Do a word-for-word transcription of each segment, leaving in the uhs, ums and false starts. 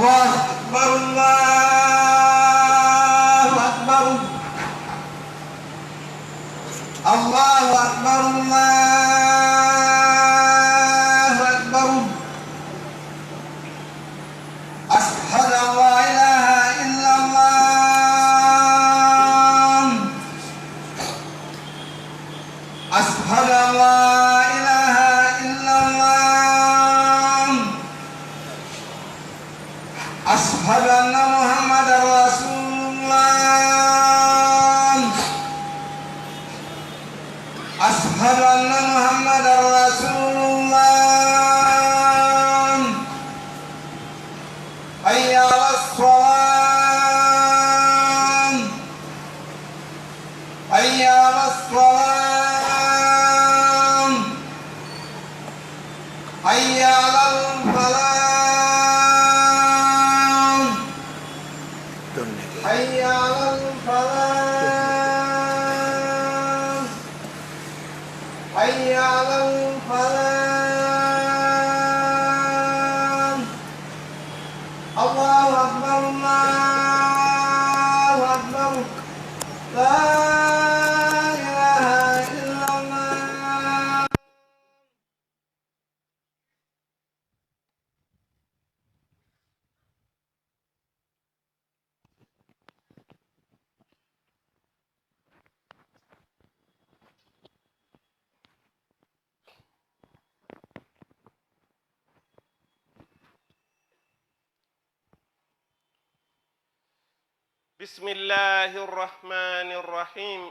الله أكبر، الله أكبر. الله أكبر، الله أكبر. أشهد أن لا إله إلا الله. أشهد أن لا إله إلا الله. أشهد أن محمدا رسول الله. أشهد أن محمدا رسول الله. حي على الصلاة. حي على الصلاة. حي على الفلاح. حي على الفلاح. حي على الفلاح. الله أكبر، الله أكبر. لا إله إلا الله. بسم الله الرحمن الرحيم.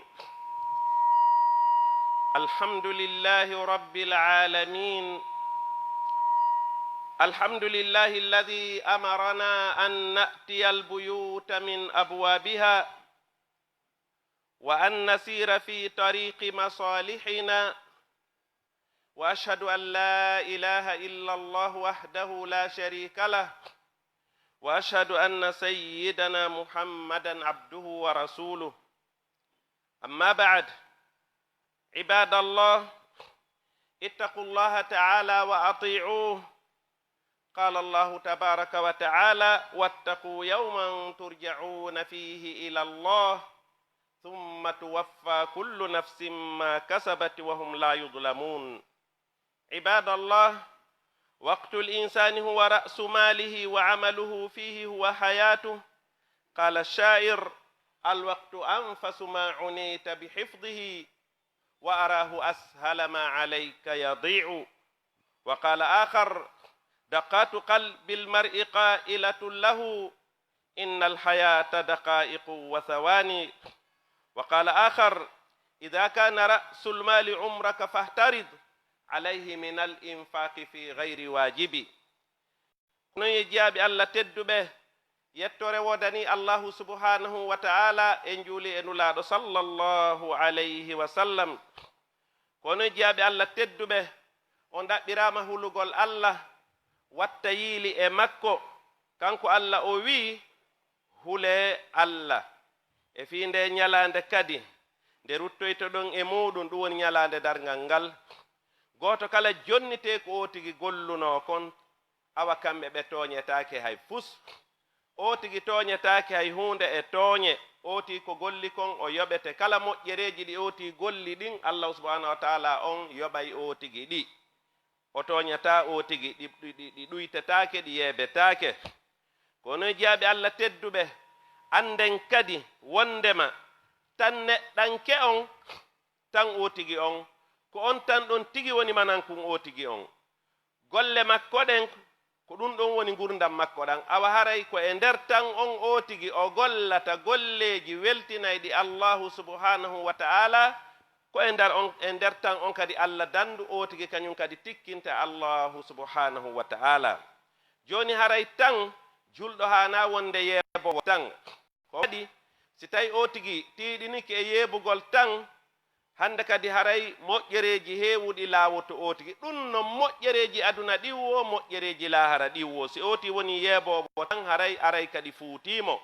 الحمد لله رب العالمين. الحمد لله الذي أمرنا أن نأتي البيوت من أبوابها وأن نسير في طريق مصالحنا، وأشهد أن لا إله إلا الله وحده لا شريك له، وأشهد أن سيدنا محمدا عبده ورسوله. أما بعد، عباد الله، اتقوا الله تعالى وأطيعوه. قال الله تبارك وتعالى: "واتقوا يوما ترجعون فيه إلى الله ثم توفى كل نفس ما كسبت وهم لا يظلمون". عباد الله، وقت الإنسان هو رأس ماله وعمله فيه هو حياته. قال الشاعر: "الوقت أنفس ما عنيت بحفظه، وأراه أسهل ما عليك يضيع". وقال آخر: "دقات قلب المرء قائلة له: إن الحياة دقائق وثواني". وقال آخر: "إذا كان رأس المال عمرك فاحترض عليه من الإنفاق في غير واجب". Kono e jiyaaɓe Allah tedduɓe, yettoore woodanii Allahu subhaanahu wa ta'ala, en njuuli e Nulaaɗo sallallahu alayhi wa sallam. Kono e jiyaaɓe Allah tedduɓe, on ɗaɓɓiraama hulugol Allah, watta yiili e makko. Kanko Allah o wi'i: "Hulee Allah." E fii ndee ñalaande kadi, nde ruttoytoɗon e muuɗum, ɗum woni ñalaande darngal ngal. Gooto kala jonnitee ko oo tigi gollunoo kon, awa kamɓe ɓe tooñetaake hay fus. Oo tigi tooñetaake hay huunde e tooñe, oo tigi ko golli kon o yoɓete. Kala moƴƴereeji ɗi oo tigi golli ɗin, Allahu subhaanahu wa ta'ala on yoɓay oo tigi ɗi. O tooñataa oo tigi, ɗi, ɗi, ɗi, ɗi ɗuytetaake, ɗi yeebetaake. Kono e jiyaaɓe Allah tedduɓe, annden kadi wonndema tan neɗɗanke on, tan oo tigi on, ko on tan ɗon tigi woni manankun oo tigi on. Golle makko ɗen, ko ɗum ɗon woni ngurndan makko ɗan. Awa haray ko e nder tan on oo tigi o gollata golleeji weltinayɗi Allahu subhaanahu wa ta'ala, ko e nder on, e nder tan on kadi Allah dandu oo tigi kañum kadi tikkinta Allahu subhaanahu wa ta'ala. Jooni haray tan julɗo haanaa wonde yeeboowo tan. Ko waɗi, si tawi oo tigi tiiɗinike e yeebugol tan, hannde kadi haray moƴƴereeji heewuɗi laawoto oo tigi. Ɗum non moƴƴereeji aduna ɗin woo, moƴƴereeji laahara ɗin woo. Si oo tigi woni yeeboowo tan, haray aray kadi fuutii mo.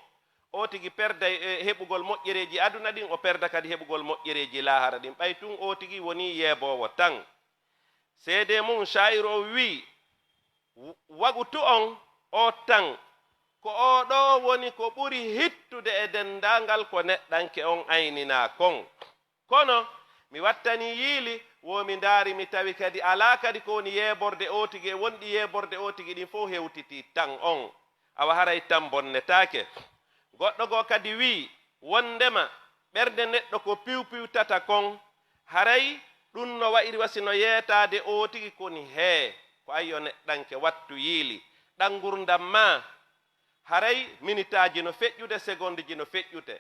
Oo tigi perday e heɓugol moƴƴereeji aduna ɗin, o perda kadi heɓugol moƴƴereeji laahara ɗin. Ɓay tun oo tigi woni yeeboowo tan. Seedee mun, shaa'iru on wi'i: "Wagutu on oo tan, Ko oo ɗoo woni ko ɓuri hittude e denndaangal ko neɗɗanke on ayninaa kon. Kono mi wattanii yiili, wo mi ndaari, mi tawi kadi alaa kadi ko woni yeeborde ootigi e wonɗi yeeborde ootigi ɗin fow hewtitii tan on. Awa haray tan bonnetaake. Goɗɗo goo kadi wi'i wonndema ɓernde neɗɗo ko piwpiwtata kon, haray ɗun no wa'iri wa si no yeetaade ootigi ko ni hee, ko ayyo neɗɗanke wattu yiili. Ɗan ngurndan maa, haray minitaaji no feƴƴude, segondji no feƴƴude.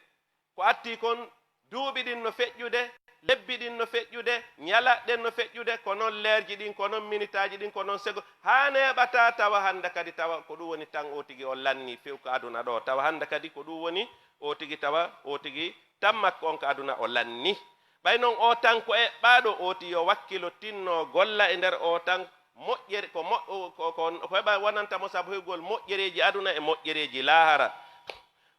Ko attii kon, duuɓi ɗin no feƴƴude, lebbi ɗin no feƴƴude, ñalaɗe ɗen no feƴƴude, ko non leerji ɗin, ko non minitaaji ɗin, ko non sego, haa neeɓataa tawa hannde kadi tawa ko ɗun woni tan ootigi o lannii few ka aduna ɗoo, tawa hannde kadi ko ɗun woni ootigi, tawa ootigi tan makko on ka aduna o lannii. Ɓay non oo tan ko eɓɓaaɗo, ooti yo wakkilo tinno golla e nder oo tan moƴƴere, ko mo-, ko, ko, ko heɓa wonanta mo sabu heɓugol moƴƴereeji aduna e moƴƴereeji laahara.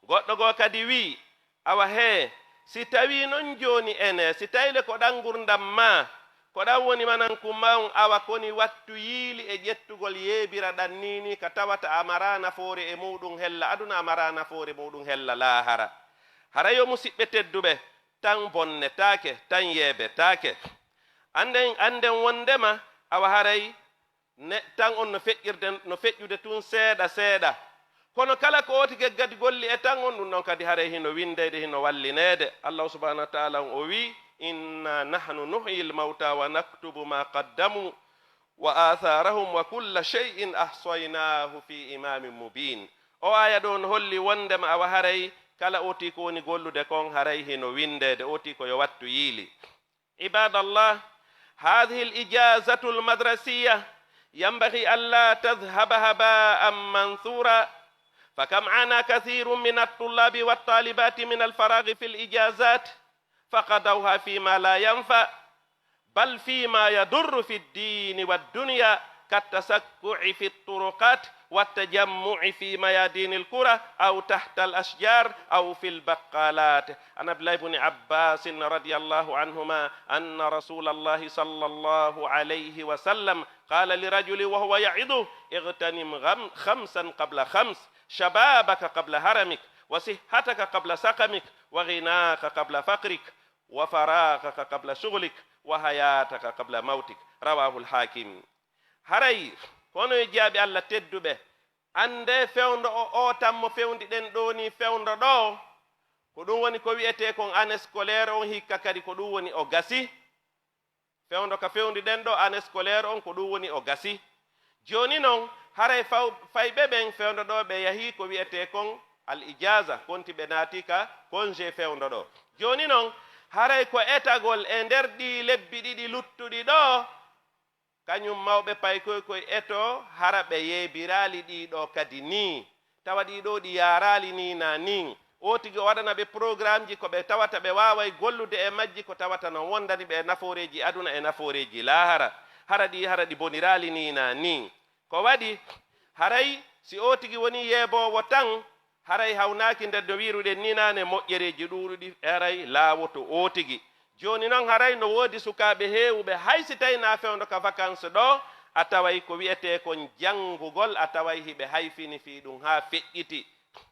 Goɗɗo goo kadi wi'i, awa hee, si tawii non jooni ene, si tawii le ko ɗan ngurndan maa, ko ɗan woni manan kumma on, awa ko ni wattu yiili e ƴettugol yeebira ɗan nii nii ka tawata a maraa nafoore e muuɗun hella aduna, a maraa nafoore muuɗun hella laahara. Hara yo musiɓɓe tedduɓe, tan bonnetaake, tan yeebetaake. Annden, annden wonndema awa haray ne, tan on no feƴƴirde, no feƴƴude tun seeɗa seeɗa. Kono kala ko ooti geggadi golli e tan on, ɗun ɗon kadi haray hino winndeyde, hino wallineede. Allahu subhanahu wa ta'ala on o wi'i, "Inna nahnu nuhyil mawta wa naktubu ma qaddamu wa atharahum wa kulla shay'in ahsaynahu fi imamin mubin." O aaya ɗoo no holli wonndema awa haray kala ooti ko woni gollude kon haray hino winndeyde, ooti ko yo wattu yiili. عباد الله، هذه الإجازة المدرسية ينبغي ألا تذهب هباء منثورا، فكم عانى كثير من الطلاب والطالبات من الفراغ في الإجازات فقضوها فيما لا ينفع، بل فيما يضر في الدين والدنيا، كالتسكع في الطرقات والتجمع في ميادين القرى أو تحت الأشجار أو في البقالات. عن عبد الله بن عباس رضي الله عنهما أن رسول الله صلى الله عليه وسلم قال لرجل وهو يعظه: "اغتنم غم-، خمسا قبل خمس، شبابك قبل هرمك، وصحتك قبل سقمك، وغناك قبل فقرك، وفراغك قبل شغلك، وحياتك قبل موتك." رواه الحاكم. Haray, kono yo jiyaaɓe Alla tedduɓe, anndee fewndo o, oo tan mo fewndi ɗen ɗoo nii fewndo ɗoo, ko ɗun woni ko wi'etee kon année scolaire on, hikka kadi ko ɗun woni o gasi. Fewndo ka fewndi ɗen ɗoo année scolaire on, ko ɗun woni o gasi. Jooni non, haray faw-, fayɓe ɓen fewndo ɗoo ɓe yahii ko wi'etee kon al ijaza, konti ɓe naati ka congé fewndo ɗoo. Jooni non, haray ko etagol e nder ɗii lebbi ɗiɗi luttuɗi ɗoo, kañum mawɓe paykoy koy eto, hara ɓe yeebiraali ɗii ɗoo kadi nii. Tawa ɗii ɗoo ɗi yaaraali nii naa nii. Oo tigi o waɗana ɓe programmeji ko ɓe tawata ɓe waaway gollude e majji, ko tawata no wondani ɓe e nafooreeji aduna e nafooreeji laahara. Hara ɗi, hara ɗi boniraali nii naa nii. Ko waɗi, haray si oo tigi wonii yeeboowo tan, haray hawnaaki nder no wiiruɗen nii naane moƴƴereeji ɗuuɗuɗi, haray laawoto oo tigi. Jooni non, haray no woodi sukaaɓe heewuɓe, hay si tawi naa fewndo ka vacances ɗoo, a taway ko wi'etee kon janngugol, a taway hiɓe hayfini fii ɗun haa feƴƴiti.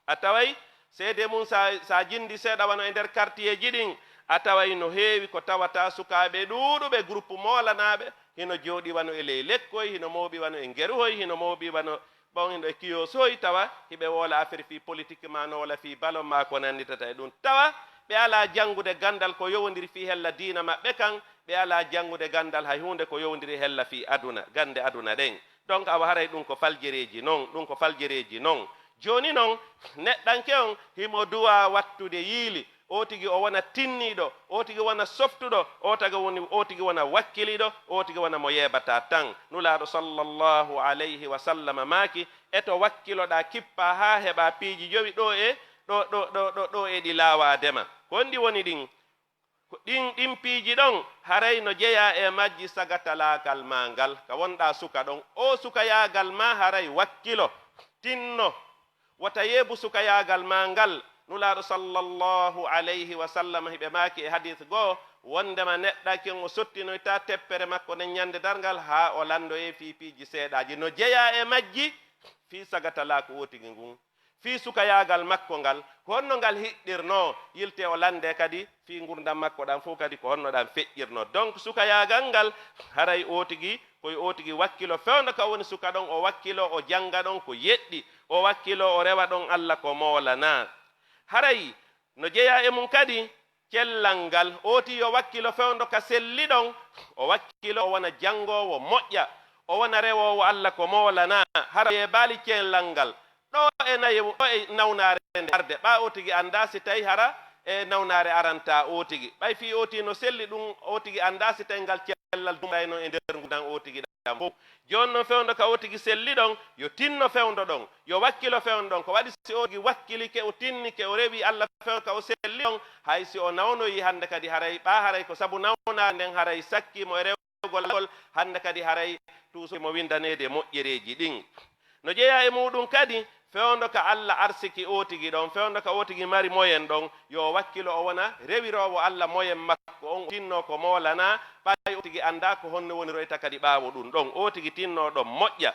A taway seede mun, sa, sa jindi seeɗa wano e nder kartiyeeji ɗin, a taway no heewi ko tawata sukaaɓe ɗuuɗuɓe, groupe moolanaaɓe, hino jooɗii wano e ley lekkoy, hino mooɓii wano e ngeruhoy, hino mooɓii wano ɓon hino e kiyosoy, tawa hiɓe woola affaire fii politique maa, no woola fii ballon maa ko nannditata e ɗun. Tawa ɓe alaa janngude ganndal ko yowondiri fii hella diina maɓɓe kan, ɓe alaa janngude ganndal hay huunde ko yowondiri hella fii aduna, gannde aduna ɗen. Donc, awa haray ɗun ko faljereeji non, ɗun ko faljereeji non. Jooni non, neɗɗanke on himo duwaa wattude yiili, oo tigi o wona tinniiɗo, oo tigi wona softuɗo, oo taga woni, oo tigi wona wakkiliiɗo, oo tigi wona mo yeebataa tan. Nulaaɗo sallallahu alayhi wa sallam maaki, eto wakkiloɗaa kippaa haa heɓaa piiji jowi ɗoo e, ɗoo, ɗoo, ɗoo, ɗoo, ɗoo e ɗi laawaade ma. Ko honɗi woni ɗin? Ko ɗin, ɗin piiji ɗon, haray no jeyaa e majji sagatalaagal maa ngal, ka wonɗaa suka ɗon. Oo sukayaagal maa haray wakkilo, tinno, wota yeebu sukayaagal maa ngal. Nulaaɗo sallallahu alayhi wa sallam hiɓe maaki e hadiis goo, wonndema neɗɗanke on o sottinoyta teppere makko nden ñande darngal haa o lanndoyee fii piiji seeɗaaji. No jeyaa e majji fii sagatalaaku oo tigi ngun. fii sukayaagal makko ngal, ko honno ngal hiɗɗirnoo, yilte o lanndee kadi fii ngurndan makko ɗan fof kadi ko honno ɗan feƴƴirnoo. Donc sukayaagal ngal, haray ootigi, ko yo ootigi wakkilo fewndo ka woni suka ɗon, o wakkilo, o jannga ɗon ko yeɗɗi, o wakkilo, o rewa ɗon Alla ko moolanaa. Haray no jeyaa e mum kadi cellal ngal, ooti yo wakkilo fewndo ka selli ɗon, o wakkilo, o wona janngoowo moƴƴa, o wona rewoowo Alla ko moolanaa, hara yeebaali cellal ngal. Ɗo e nayewu, ɗo e nawnaare nde arde, ɓaa ootigi anndaa si tawi hara e nawnaare arantaa ootigi. Ɓay fii ooti no selli ɗum, ootigi anndaa si tawi ngal cellal dumayno e nder ngurndan ootigi ɗan fof. Jooni non fewndo ka ootigi selli ɗon, yo tinno fewndo ɗon, yo wakkilo fewndo ɗon. Ko waɗi si ootigi wakkilike, o tinnike, o rewi Alla fewndo ka o selli ɗon, hay si o nawnoyi hannde kadi haray, ɓaa haray ko sabu nawnaare nden haray sakkii mo e rewgol, hannde kadi haray tuusuɗi mo winndaneede moƴƴereeji ɗin. No jeyaa e muuɗum kadi fewndo ka Alla arsiki ootigi ɗon, fewndo ka ootigi mari moyen ɗon, yo o wakkilo o wona rewiroowo Alla moyen makko on, o tinnoo ko moolanaa, ɓay ootigi anndaa ko honno woni royta kadi ɓaawo ɗum ɗon, ootigi tinnoo ɗon moƴƴa.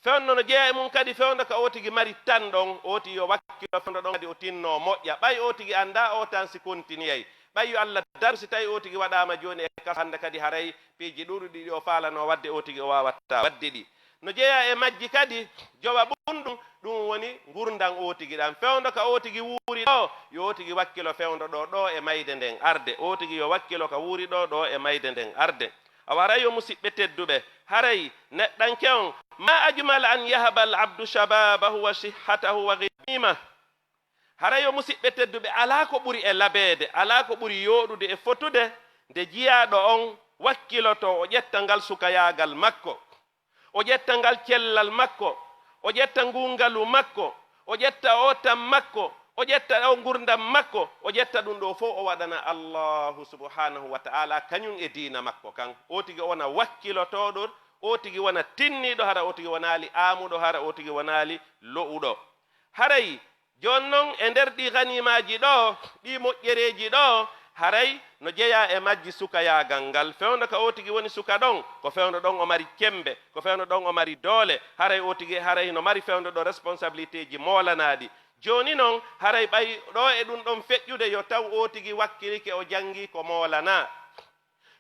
Fewndo no jeyaa e mum kadi fewndo ka ootigi mari tan ɗon, ooti yo wakkilo fewndo ɗon kadi o tinnoo moƴƴa, ɓay ootigi anndaa o tan si kontiniyay, ɓay yo Alla daru si tawi ootigi waɗaama jooni e kaso hannde kadi haray piiji ɗuuɗuɗi ɗi o faalanoo waɗde ootigi o waawataa waɗde ɗi. No jeyaa e majji kadi, jowa ɓun ɗum, ɗum woni ngurndan ootigi ɗan. Fewndo ka ootigi wuuri ɗo, yo ootigi wakkilo fewndo ɗo, ɗo e mayde nden arde. Ootigi yo wakkilo ka wuuri ɗo, ɗo e mayde nden arde. Awa haray yo musiɓɓe tedduɓe, haray neɗɗanke on, ma ajmal an yahaba al abdu shababahu wa sihhatahu wa ghanima. Haray yo musiɓɓe tedduɓe, alaa ko ɓuri e labeede, alaa ko ɓuri yooɗude e fotude, nde jiyaaɗo on wakkiloto, o ƴetta ngal sukayaagal makko, o ƴetta ngal cellal makko, o ƴetta ngun ngalu makko, o ƴetta o tan makko, o ƴetta o ngurndan makko, o ƴetta ɗum ɗo fof, o waɗana Allahu subhanahu wa ta'ala kañum e diina makko kan. O tigi o wona wakkilotooɗo, o tigi wona tinniiɗo, hara o tigi wonaali aamuɗo, hara o tigi wonaali lo'uɗo. Haray jooni non, e nder ɗii ganimaaji ɗoo, ɗii moƴƴereeji ɗoo, haray no jeyaa e majji sukayaagal ngal. Fewndo ka o tigi woni suka ɗon, ko fewndo ɗon o mari cemmbe, ko fewndo ɗon o mari doole, haray o tigi, haray no mari fewndo ɗo responsabilitéeji moolanaaɗi. Jooni non, haray ɓay ɗoo e ɗum ɗon feƴƴude, yo taw o tigi wakkilike, o janngii ko moolanaa.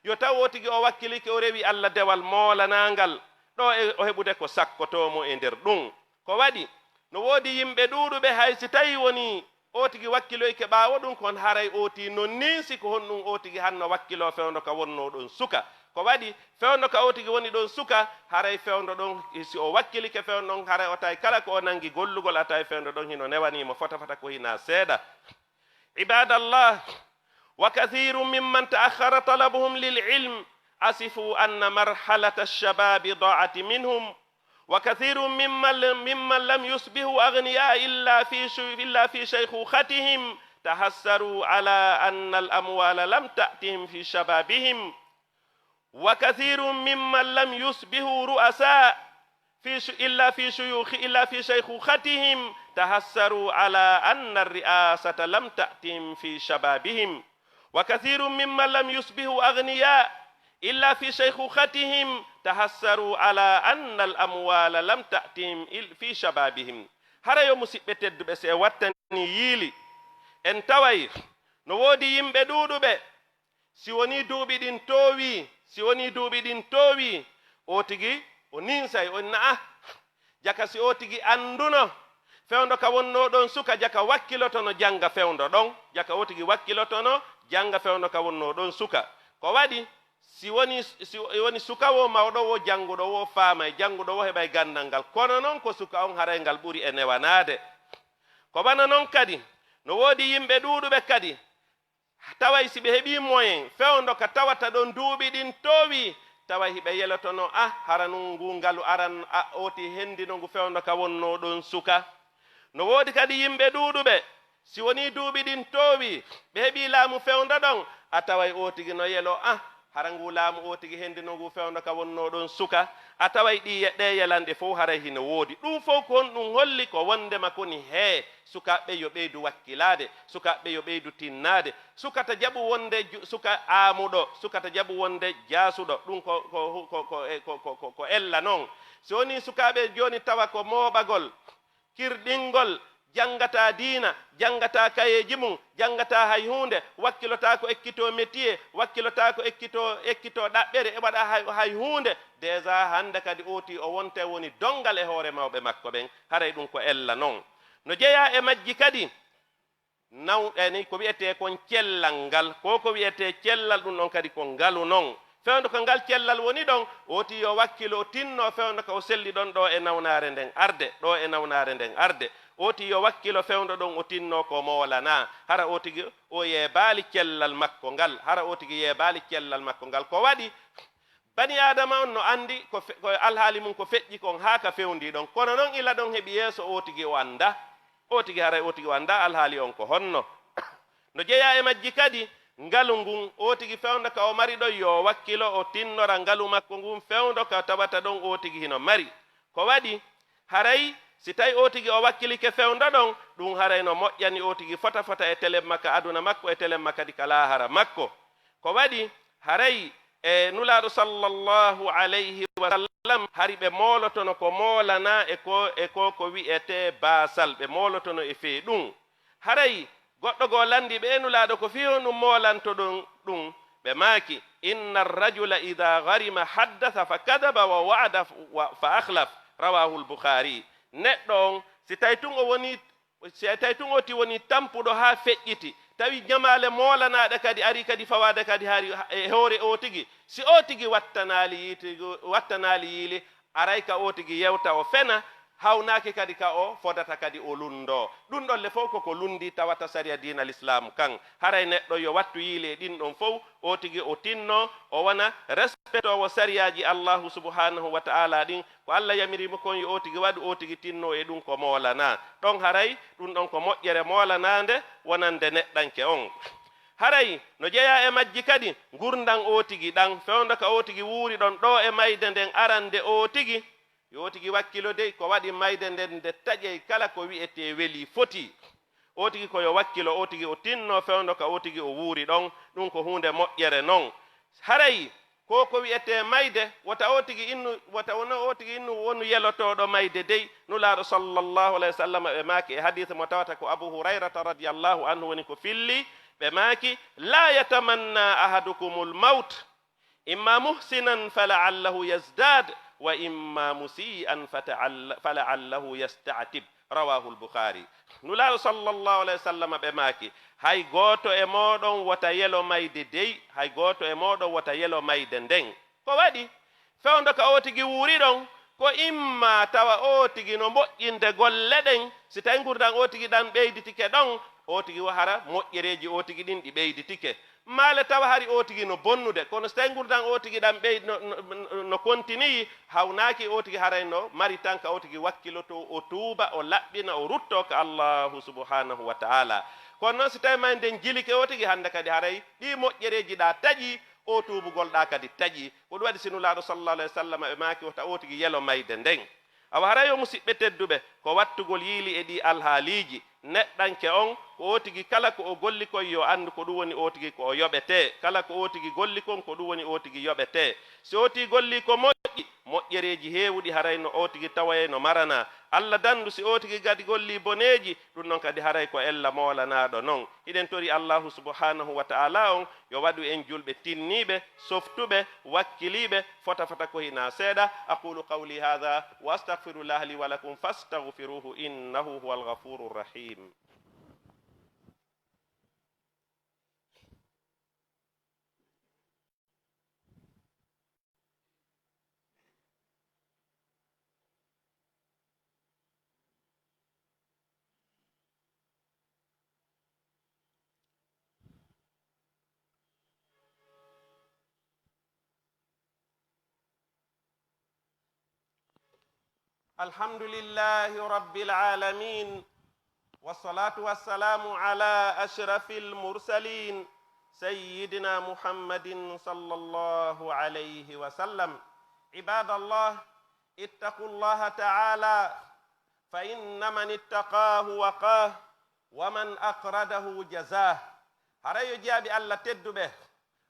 Yo taw o tigi o wakkilike, o rewi Alla dewal moolanaangal, ɗoo e o heɓude ko sakkotoo mo e nder ɗum. Ko waɗi, no woodi yimɓe ɗuuɗuɓe, hay si tawii wonii o tigi wakkiloyke ɓaawo ɗum, kon haray o tigi no ninsi ko honɗum o tigi hanno wakkiloo fewndo ka wonnoo ɗon suka. Ko waɗi, fewndo ka o tigi woni ɗon suka, haray fewndo ɗon, si o wakkilike fewndo ɗon, haray o tawi kala ko o nangi gollugol, a tawi fewndo ɗon hino newanii mo fota fota ko hinaa seeɗa. عباد الله، وكثير ممن تأخر طلبهم للعلم أسفوا أن مرحلة الشباب ضاعت منهم، وكثير ممن لم، ممن لم يصبحوا أغنياء إلا في شو-، إلا في شيخوختهم تحسروا على أن الأموال لم تأتهم في شبابهم، وكثير ممن لم يصبحوا رؤساء في ش-، إلا في شيوخ، إلا في شيخوختهم تحسروا على أن الرئاسة لم تأتهم في شبابهم، وكثير ممن لم يصبحوا أغنياء إلا في شيخوختهم تحسروا على أن الأموال لم تأتهم إل-، في شبابهم. Hara yo musiɓɓe tedduɓe, si en wattanii yiili, en taway no woodi yimɓe ɗuuɗuɓe, si wonii duuɓi ɗin toowii, si wonii duuɓi ɗin toowii, o tigi o ninsay, o inna, ah, jaka si o tigi annduno fewndo ka wonnoo ɗon suka, jaka wakkilotono jannga fewndo ɗon, jaka o tigi wakkilotono jannga fewndo ka wonnoo ɗon suka. Ko waɗi, si woni, si woni suka woo, mawɗo woo, jannguɗo woo, faamay, jannguɗo woo heɓay ganndal ngal. Kono non ko suka on haray ngal ɓuri e newanaade. Ko wano non kadi, no woodi yimɓe ɗuuɗuɓe kadi, taway si ɓe heɓii moyen, fewndo ka tawata ɗon duuɓi ɗin toowii, taway hiɓe yelotono, ah, hara nun ngu ngalu aran, ah, ooti hendino ngu fewndo ka wonnoo ɗon suka. No woodi kadi yimɓe ɗuuɗuɓe, si wonii duuɓi ɗin toowii, ɓe heɓii laamu fewndo ɗon, a taway o tigi no yeloo, ah, hara ngu laamu o tigi hendino ngu fewndo ka wonnoo ɗon suka, a taway ɗii ye-, ɗee yelanɗe fow haray hino woodi. Ɗum fow ko honɗum holli? Ko wonndema koni hee, sukaaɓe yo ɓeydu wakkilaade, sukaaɓe yo ɓeydu tinnaade, sukata jaɓu wonde ju-, suka aamuɗo, sukata jaɓu wonde jaasuɗo. Ɗum ko, ko, ko, ko, e, ko, ko, ko, ko ella non. Si wonii sukaaɓe jooni tawa ko mooɓagol, kirɗingol, janngataa diina, janngataa kayeeji mum, janngataa hay huunde, wakkilotaako ekkitoo métier, wakkilotaako ekkitoo, ekkitoo ɗaɓɓere, e waɗa hay, hay huunde, déjà hannde kadi ootii o wonte woni donngal e hoore mawɓe makko ɓen. Haray ɗum ko ella non. No jeyaa e majji kadi, naw-, eni ko wi'etee kon cellal ngal, ko ko wi'etee cellal ɗum ɗon kadi ko ngalu non. Fewndo ka ngal cellal woni ɗon, ootii yo wakkilo o tinno fewndo ka o selli ɗon ɗo e nawnaare nden arde, ɗo e nawnaare nden arde. Ootii yo wakkilo fewndo ɗon o tinno ko moolana. Hara ootigi o yeebaali cellal makko ngal, hara ootigi yeebaali cellal makko ngal. Ko waɗi? Bani Aadama on no anndi ko fe-, ko alhaali mum ko feƴƴi kon haa ka fewndii ɗon. Kono non ila ɗon heɓi yeeso ootigi o annda. Ootigi haray ootigi o annda alhaali on ko honno. No jeyaa e majji kadi, ngalu ngun, ootigi fewndo ka o mari ɗon, yo wakkilo o tinnora ngalu makko ngun fewndo ka tawata ɗon ootigi hino mari. Ko waɗi? Haray si tawi ootigi o wakkilike fewndo ɗon, ɗum haray no moƴƴani ootigi fota fota e telemma ka aduna makko, e telemma kadi ka laahara makko. Ko waɗi? Haray e Nulaaɗo sallallahu alayhi wa sallam, hari ɓe moolotono ko moolanaa e ko, e ko, ko wi'etee baasal, ɓe moolotono e fee ɗum. Haray goɗɗo goo lanndii ɓe e Nulaaɗo ko fii honɗum moolantoɗon ɗum? Ɓe maaki, "Inna rajula ida garima haddasa fa kadaba wa wa'ada wa, fa akhlaf." Rawahul Bukhari. Neɗɗo on, si tawi tun o woni, si tawi tun oti woni tampuɗo haa feƴƴiti, tawi jamaale moolanaaɗe kadi ari kadi fawaade kadi hari e hoore ootigi, si ootigi wattanaali yiitigi, wattanaali yiili, aray ka ootigi yewta o fena, hawnaaki kadi ka o fodata kadi o lunndoo. Ɗum ɗon le fow ko ko lunndii tawata sariya diina Lislaam kan. Haray neɗɗo yo wattu yiili e ɗin ɗon fow, ootigi o tinnoo, o wona respectoowo sariyaaji Allaahu subhaanahu wa ta'aalaa ɗin. Ko Alla yamiri mo kon yo ootigi waɗu, ootigi tinnoo e ɗum ko moolanaa. Ɗon haray, ɗum ɗon ko moƴƴere moolanaande wonande neɗɗanke on. Haray no jeyaa e majji kadi ngurndan ootigi ɗan, fewndo ka ootigi wuuri ɗon ɗoo e mayde nden arande ootigi. Yo ootigi wakkilo dey, ko waɗi mayde nden nde taƴey kala ko wi'etee welii fotii. Ootigi ko yo wakkilo, ootigi o tinnoo fewndo ka ootigi o wuuri ɗon, ɗum ko huunde moƴƴere non. Haray ko ko wi'etee mayde, wota ootigi innu, wota wono ootigi innu wonu yelotooɗo mayde dey. Nulaaɗo sallallahu alayhi wa sallam ɓe maaki e hadiis mo tawata ko Abu Hurayrata radiyallahu anhu woni ko filli, ɓe maaki, "La yatamanna ahadukumul mawt, imma muhsinan fala'allahu yazdad, wa imma musi'an fata'alla-, fala'allahu yasta'tib." Rawahul Bukhari. Nulaaɗo sallallahu alayhi wa sallam ɓe maaki, "Hay gooto e mooɗon wota yelo mayde dey, hay gooto e mooɗon wota yelo mayde nden." Ko waɗi? Fewndo ka ootigi wuuri ɗon, ko imma tawa ootigi no moƴƴinde golle ɗen, si tawi ngurndan ootigi ɗan ɓeyditike ɗon, ootigi wo hara moƴƴereeji ootigi ɗin ɗi ɓeyditike. Maale tawa hari ootigi no bonnude, kono si tawi ngurndan ootigi ɗan ɓey-, no, no, no, no kontinii, hawnaaki ootigi haray no mari tan ka ootigi wakkilotoo, o tuuba, o laɓɓina, o ruttoo ka Allaahu subhaanahu wa ta'aalaa. Kono non si tawi mayde nden jilike ootigi, hannde kadi haray ɗii moƴƴereeji ɗaa taƴii, oo tuubugol ɗaa kadi taƴii. Ko ɗum waɗi si Nulaaɗo sallallahu alayhi wa sallam ɓe maaki wota ootigi yelo mayde nden. Awa haray yo musiɓɓe tedduɓe, ko wattugol yiili e ɗii alhaaliiji. Neɗɗanke on, ko ootigi kala ko o golli kon yo anndu ko ɗum woni ootigi ko o yoɓetee. Kala ko ootigi golli kon ko ɗum woni ootigi yoɓetee. Si ootigi golli ko moƴƴi, moƴƴereeji heewuɗi haray no ootigi tawayay no maranaa. Alla dandu si ootigi kadi golli boneeji, ɗum non kadi haray ko ella moolanaaɗo non. Hiɗen tori Allaahu subhaanahu wa ta'aalaa on yo waɗu en julɓe tinniiɓe, softuɓe, wakkiliiɓe, fota fota ko hinaa seeɗa. Aquulu qawlii haadhaa wa astagfirullaaha lii wa lakum fastaghfiruuhu innahu huwal ghafuurur rahiim. الحمد لله رب العالمين، والصلاة والسلام على أشرف المرسلين سيدنا محمد صلى الله عليه وسلم. عباد الله، اتقوا الله تعالى، فإن من اتقاه وقاه، ومن أقرضه جزاه. Haray yo jiyaaɓe Alla tedduɓe,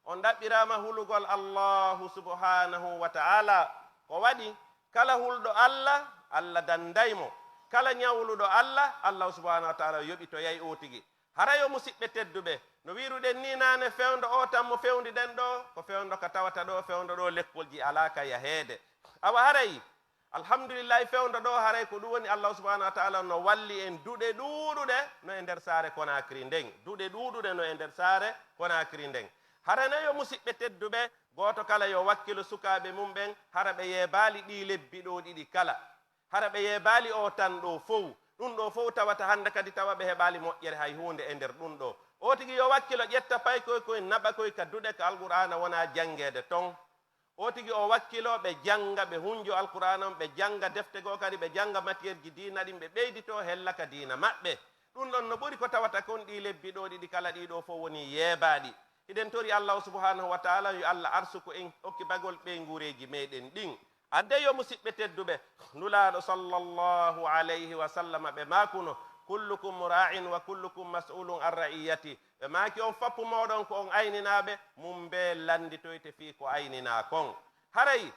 on ɗaɓɓiraama hulugol Allaahu subhaanahu wa ta'aalaa. Ko waɗi, kala hulɗo Alla, Alla danday mo. Kala ñawluɗo Allah, Allah subhanahu wa taala yoɓitoyay oo tigi. Hara yo musiɓɓe tedduɓe, no wiruɗen ni naane, fewndo o tan mo fewndi ɗen ɗo, ko fewndo ka tawata ɗo, fewndo ɗo lekkolji alaa ka yaheede. Awa haray, alhamdulillahi, fewndo ɗo haray ko ɗum woni Allah subhanahu wa taala no walli en duɗe ɗuuɗuɗe no e nder saare Konakri nden. Duɗe ɗuuɗuɗe no e nder saare Konakri nden. Hara ne yo musiɓɓe tedduɓe, gooto kala yo wakkilo sukaaɓe mum ɓen, hara ɓe yeebaali ɗii lebbi ɗo ɗiɗi kala. Hara ɓe yeebaali o tan ɗo fow. Ɗum ɗo fow tawata hannde kadi tawa ɓe heɓaali moƴƴere hay huunde e nder ɗum ɗo. O tigi yo wakkilo ƴetta paykoy koy naɓa koy ka duɗe ka Alqur'aana wona janngeede ton. O tigi o wakkilo ɓe jannga, ɓe hunjo Alqur'aana on, ɓe jannga defte goo kadi, ɓe jannga matière ji diina ɗin, ɓe ɓeydito hella ka diina maɓɓe. Ɗum ɗon no ɓuri ko tawata kon ɗii lebbi ɗo ɗiɗi kala ɗii ɗo fow woni yeebaaɗi. Hiɗen tori Allahu subhanahu wa taala yo Allah arsuku en okkibagol ɓeynguureeji meɗen ɗin. Adde yo musiɓɓe tedduɓe, Nulaaɗo sallallahu alayhi wa sallama ɓe maakuno, "Kullukum ra'in wa kullukum mas'ulun an ra'iyati." Ɓe maaki, "On fappu mooɗon ko on ayninaaɓe, mum bee lannditoyte fii ko ayninaa kon." Haray,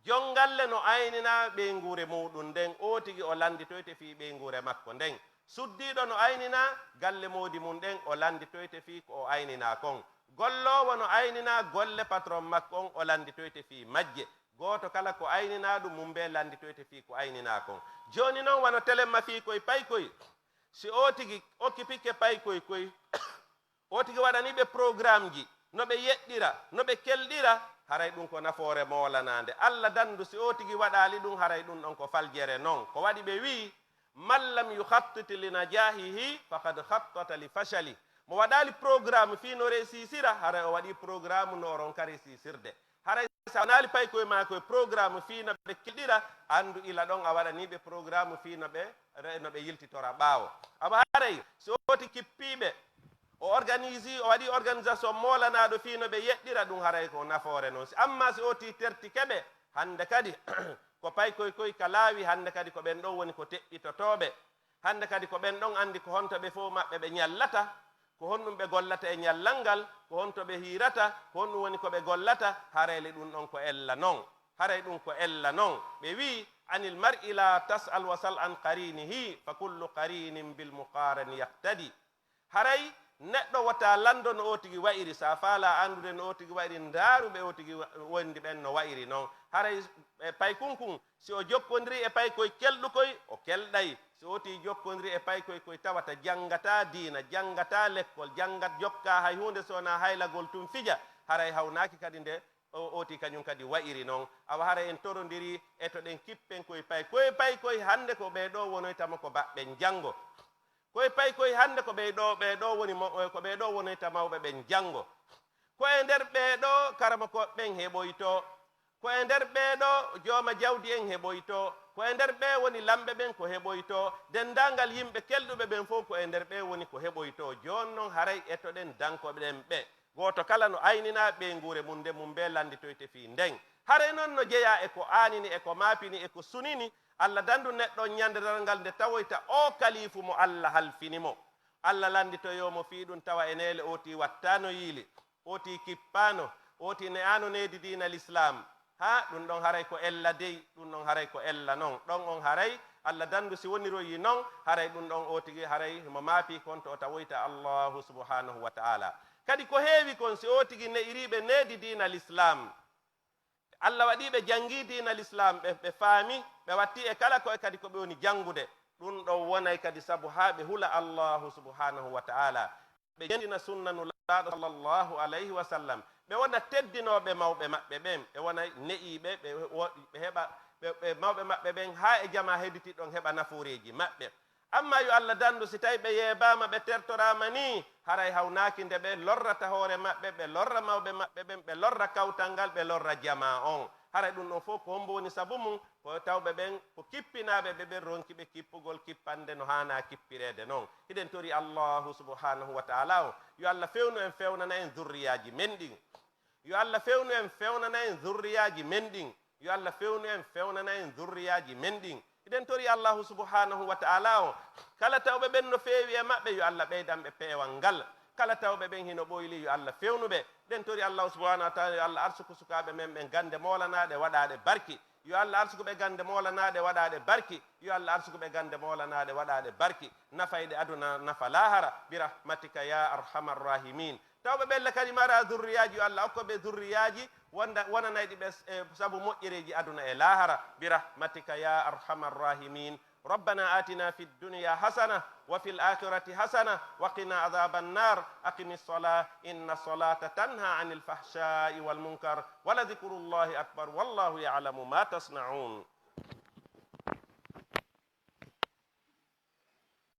jonngalle no ayninaa ɓeynguure muuɗum nden, oo tigi o lannditoyte fii ɓeynguure makko nden. Suddiiɗo no ayninaa galle moodi mum ɗen, o lannditoyte fii ko o ayninaa kon. Golloowo no ayninaa golle patron makko on, o lannditoyte fii majje. Gooto kala ko ayninaa ɗum, mum bee lannditoyte fii ko ayninaa kon. Jooni non, wano telemma fii koy paykoy, si oo tigi okkipike paykoy koy, oo tigi waɗanii ɓe programmeji, no ɓe yeɗɗira, no ɓe kelɗira, haray ɗum ko nafoore moolanaande. Alla danndu, si oo tigi waɗaali ɗum, haray ɗum ɗon ko faljere non. Ko waɗi ɓe wi'i, "Man lam yukhattit li najahihi, faqad khattata li fashali." Mo waɗaali programme fii no reesisira, haray o waɗii programme no o ronka reesisirde. Haray si a wanaali paykoy maa koy programme fii no ɓe kelɗira, anndu ila ɗon a waɗanii ɓe programme fii no ɓe re-, no ɓe yiltitora ɓaawo. Awa haray, si oo tigi kippii ɓe, o organisi, o waɗii organisation moolanaaɗo fii no ɓe yeɗɗira ɗum, haray ko nafoore non. Si, amma si oo tigi tertike ɓe, hannde kadi, ko paykoy koy ka laawi, hannde kadi ko ɓen ɗon woni ko teɓɓitotooɓe. Hannde kadi ko ɓen ɗon anndi ko honto ɓe fow maɓɓe ɓe ñallata, ko honɗum ɓe gollata e ñallal ngal, ko honto ɓe hiirata, ko honɗum woni ko ɓe gollata, haray le ɗum ɗon ko ella non. Haray ɗum ko ella non. Ɓe wi'i, "Anil mar'i la tas'al wa sal an qarinihi, fa kullu qarinin bil muqarani yaqtadi." Haray neɗɗo wota lanndo no oo tigi wa'iri, si a faalaa anndude no oo tigi wa'iri, ndaaru ɓe oo tigi wa-, wondi ɓen no wa'iri non. Haray, e, paykunkun, si o jokkondirii e paykoy kelɗukoy, o kelɗay. Si oo tigi jokkondirii e paykoy koy tawata janngataa diina, janngataa lekkol, janngat-, jokkaa hay huunde si wonaa haylagol tun fija, haray hawnaaki kadi nde o, oo tigi kañun kadi wa'iri non. Awa haray en torondirii, etoɗen kippen koy pay-, koy paykoy hannde ko ɓee ɗoo wonoyta mo ko baɓɓen janngo. Koy paykoy hannde ko ɓee ɗoo, ɓee ɗoo woni mo, ko ɓee ɗoo wonoyta mawɓe ɓen janngo. Ko e nder ɓee ɗoo karamokooɓe ɓen heɓoytoo. Ko e nder ɓee ɗoo jooma jawdi en heɓoytoo. Ko e nder ɓee woni lamɓe ɓen ko heɓoytoo. Denndaangal yimɓe kelɗuɓe ɓen fow ko e nder ɓee woni ko heɓoytoo. Jooni non haray etoɗen dankoɗen ɓe. Gooto kala no ayninaa ɓeynguure mum nde mum bee lannditoyte fii nden. Haray non no jeyaa e ko aanini, e ko maapini, e ko sunini, Alla dandu neɗɗo on ñande darngal nde tawoyta oo kaliifu mo Alla halfini mo. Alla lannditoyoo mo fii ɗum tawa e neele oo tii wattaano yiili, oo tii kippaano, oo tii ne'aano needi diina Lislaam. Haa ɗum ɗon haray ko ella dey, ɗum ɗon haray ko ella non. Ɗon on haray Alla dandu si woniroyi non, haray ɗum ɗon oo tigi haray himo maapii kon to o tawoyta Allaahu subhaanahu wa ta'aala. Kadi ko heewi kon si oo tigi ne'iriiɓe needi diina Lislaam. Alla waɗii ɓe janngii diina Lislaam, ɓe, ɓe faami, ɓe wattii e kala ko'e kadi ko ɓe woni janngude. Ɗum ɗon wonay kadi sabu haa ɓe hula Allaahu subhaanahu wa ta'aala. Ɓe jentina sunna Nulaaɗo sallallahu alayhi wa sallam. Ɓe wona teddinooɓe mawɓe maɓɓe ɓen. Ɓe wona ne'iiɓe, ɓe wo-, ɓe heɓa, ɓe, ɓe mawɓe maɓɓe ɓen haa e jamaa hedditi ɗon heɓa nafooreeji maɓɓe. Amma yo Alla dandu, si tawi ɓe yeebaama, ɓe tertoraama nii, haray hawnaaki nde ɓe lorrata hoore maɓɓe, ɓe lorra mawɓe maɓɓe ɓen, ɓe lorra kawtal ngal, ɓe lorra jamaa on. Haray ɗum ɗon fof ko hombo woni sabu mum? Ko tawɓe ɓen ko kippinaaɓe ɓe ɓen ronki ɓe kippugol kippande no haanaa kippireede non. Hiɗen tori Allaahu subhaanahu wa ta'aalaa on, yo Alla fewnu en, fewnana en zurriyaaji men ɗin. Yo Alla fewnu en, fewnana en zurriyaaji men ɗin. Yo Alla fewnu en, fewnana en zurriyaaji men ɗin. Hiɗen tori Allaahu subhaanahu wa ta'aalaa on, kala tawɓe ɓen no feewi e maɓɓe, yo Alla ɓeydan ɓe peewal ngal. Kala tawɓe ɓen hino ɓoyli, yo Alla fewnu ɓe. Hiɗen tori Allaahu subhaanahu wa ta'aalaa, yo Alla arsuku sukaaɓe men ɓen gannde moolanaaɗe, waɗaaɗe barki. Yo Allah arsuku ɓe gande moolanaɗe waɗaɗe barki. Yo Allah arsuku ɓe gande moolanaɗe waɗaɗe barki. Nafayɗe aduna, nafa lahara. Bi rahmatika ya arhamar rahimin. Taw ɓe ɓella kadi mara zurriyaji, yo Allah okko ɓe zurriyaji wonda, wonanayɗi ɓe, eh, sabu moƴƴereji aduna e lahara. Bi rahmatika ya arhamar rahimin. ربنا آتنا في الدنيا حسنة وفي الآخرة حسنة وقنا عذاب النار. أقم الصلاة إن الصلاة تنهى عن الفحشاء والمنكر ولذكر الله أكبر والله يعلم ما تصنعون.